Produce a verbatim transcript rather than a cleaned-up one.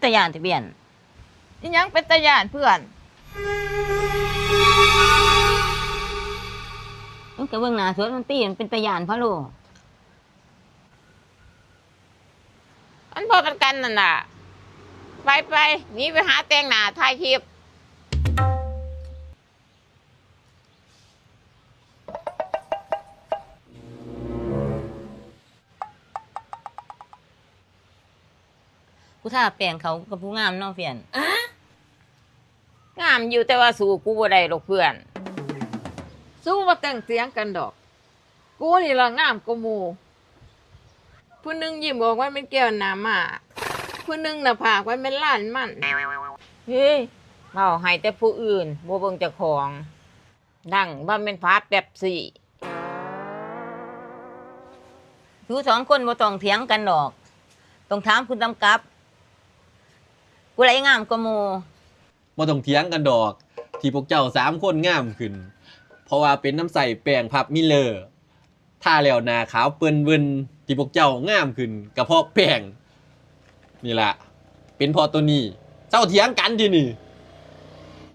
ตาย่านติเปลี่ยน อีหยังเป็นตาย่านเพื่อน มันก็เบิ่งหน้าสดมันตีมันเป็นตาย่านพะโล มันพอเป็นกันนั่นน่ะ ไปไปหนีไปหาแต่งหน้าถ่ายคลิป กูทาแป้งเขากับผู้งามเนาะเปลี่ยน งามอยู่แต่ว่าสู้กูบ่ได้หรอกเพื่อน สู้บ่ต้องเถียงกันดอก กูนี่ละงามกว่าหมู่ ผู้หนึ่งยิ้มออกว่าเป็นแก้วหน้าม้า ผู้หนึ่งหน้าผากว่าเป็นล้านมัน เฮ้ย เว้าให้แต่ผู้อื่น บ่เบิ่งเจ้าของ ดังว่าเป็นฝาเป๊ปซี่ สูสองคนบ่ต้องเถียงกันดอก ต้องถามคุณตำกับ ผู้ใดงามกว่าหมู่ บ่ต้องเถียงกันดอก ที่พวกเจ้าสามคนงามขึ้น เพราะว่าเป็นน้ำใส่แป้งพับมิลเลอร์ ทาแล้วหน้าขาวเปิ้นเวิน ที่พวกเจ้างามขึ้น ก็เพราะแป้ง นี่ล่ะ เป็นเพราะตัวนี้ เจ้าเถียงกันที่นี่